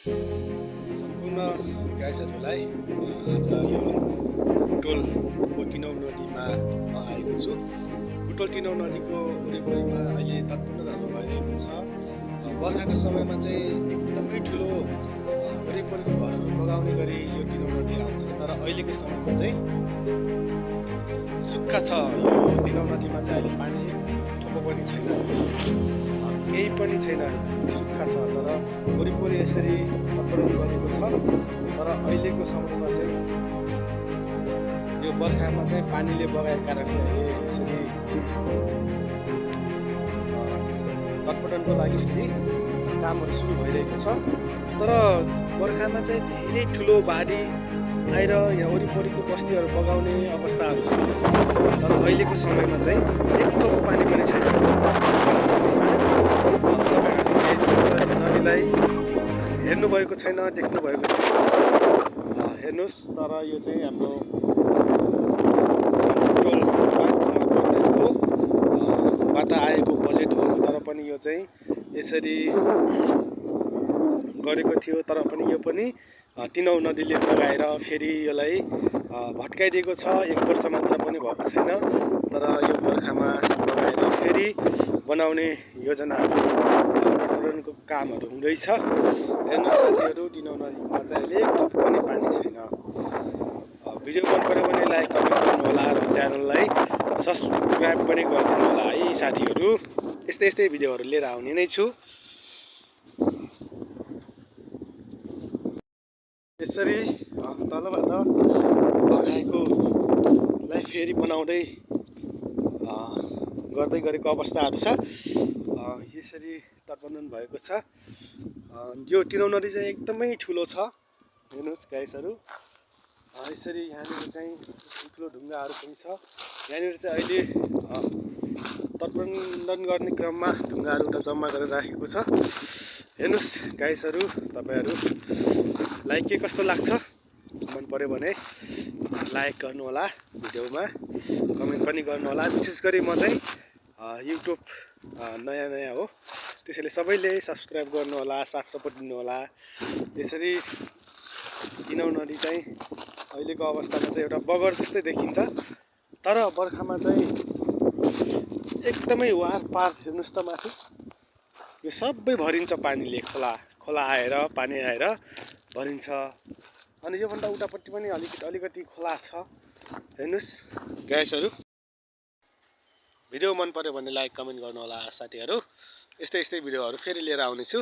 सम्पूर्ण गाईहरूलाई आज यो बुटोलको टिनौ नदीमा म आएको छु। बुटोल टिनौ नदीको वरिपरिमा अहिले तत्परताहरू भइरहेको छ। बर्खाको समयमा चाहिँ एकदमै ठुलो वरिपरिको घरहरू बगाउने गरी यो टिनौ नदी आउँछ। तर अहिलेको समयमा चाहिँ सुक्खा छ। यो टिनौ नदीमा चाहिँ अहिले पानी ठोको पनि छैन, केही पनि छैन, सुक्खा छ। तर वरिपरि यसरी अपहरण गरेको छ। तर अहिलेको समयमा चाहिँ यो बर्खामा चाहिँ पानीले बगाएको कारणले अहिले यसरी तटपटनको लागि फेरि कामहरू सुरु भइरहेको छ। तर बर्खामा चाहिँ धेरै ठुलो बाढी आएर यहाँ वरिपरिको बस्तीहरू बगाउने अवस्थाहरू छ। तर अहिलेको समयमा चाहिँ एक थोपो पानी पनि छैन। नदीलाई हेर्नुभएको छैन, देख्नुभएको छैन, हेर्नुहोस्। तर यो चाहिँ हाम्रो बाट आएको बजेट हो। तर पनि यो चाहिँ यसरी गरेको थियो। तर पनि यो पनि टिनौ नदीले बगाएर फेरि यसलाई भत्काइदिएको छ। एक वर्ष मात्र पनि भएको छैन। तर यो बर्खामा बगाएर फेरि बनाउने योजनाहरू तटबन्धनको कामहरू हुँदैछ। हेर्नुहोस् साथीहरू, टिनौ नदीमा चाहिँ अहिले एक थोपो पनि पानी छैन। भिडियो मन पऱ्यो भने लाइक कमेन्ट गर्नुहोला र च्यानललाई सब्सक्राइब पनि गरिदिनु होला है साथीहरू। यस्तै यस्तै भिडियोहरू लिएर आउने नै छु। यसरी तलबाट बगाएकोलाई फेरि बनाउँदै गर्दै गरेको अवस्थाहरू छ। यसरी तटबन्धन भएको छ। यो टिनौ नदी चाहिँ एकदमै ठुलो छ। हेर्नुहोस् गाइसहरू, यसरी यहाँनिर चाहिँ ठुलो ढुङ्गाहरू पनि छ। यहाँनिर चाहिँ अहिले तटबन्धन गर्ने क्रममा ढुङ्गाहरू जम्मा गरेर राखेको छ। हेर्नुहोस् गाइसहरू, तपाईँहरूलाई के कस्तो लाग्छ मन पऱ्यो भने लाइक गर्नुहोला, भिडियोमा कमेन्ट पनि गर्नुहोला। विशेष गरी म चाहिँ युट्युब नयाँ हो, त्यसैले सबैले सब्सक्राइब गर्नुहोला, साथ सपोर्ट दिनुहोला। यसरी टिनौ नदी चाहिँ अहिलेको अवस्थामा चाहिँ एउटा बगर जस्तै देखिन्छ। तर बर्खामा चाहिँ एकदमै वार पार हेर्नुहोस् त, माथि यो सबै भरिन्छ पानीले। खोला आएर पानी आएर भरिन्छ। अनि योभन्दा उतापट्टि पनि अलिकति खोला छ। हेर्नुहोस् गाइसहरू, भिडियो मन पऱ्यो भने लाइक कमेन्ट गर्नुहोला साथीहरू। यस्तै भिडियोहरू फेरि लिएर आउनेछु।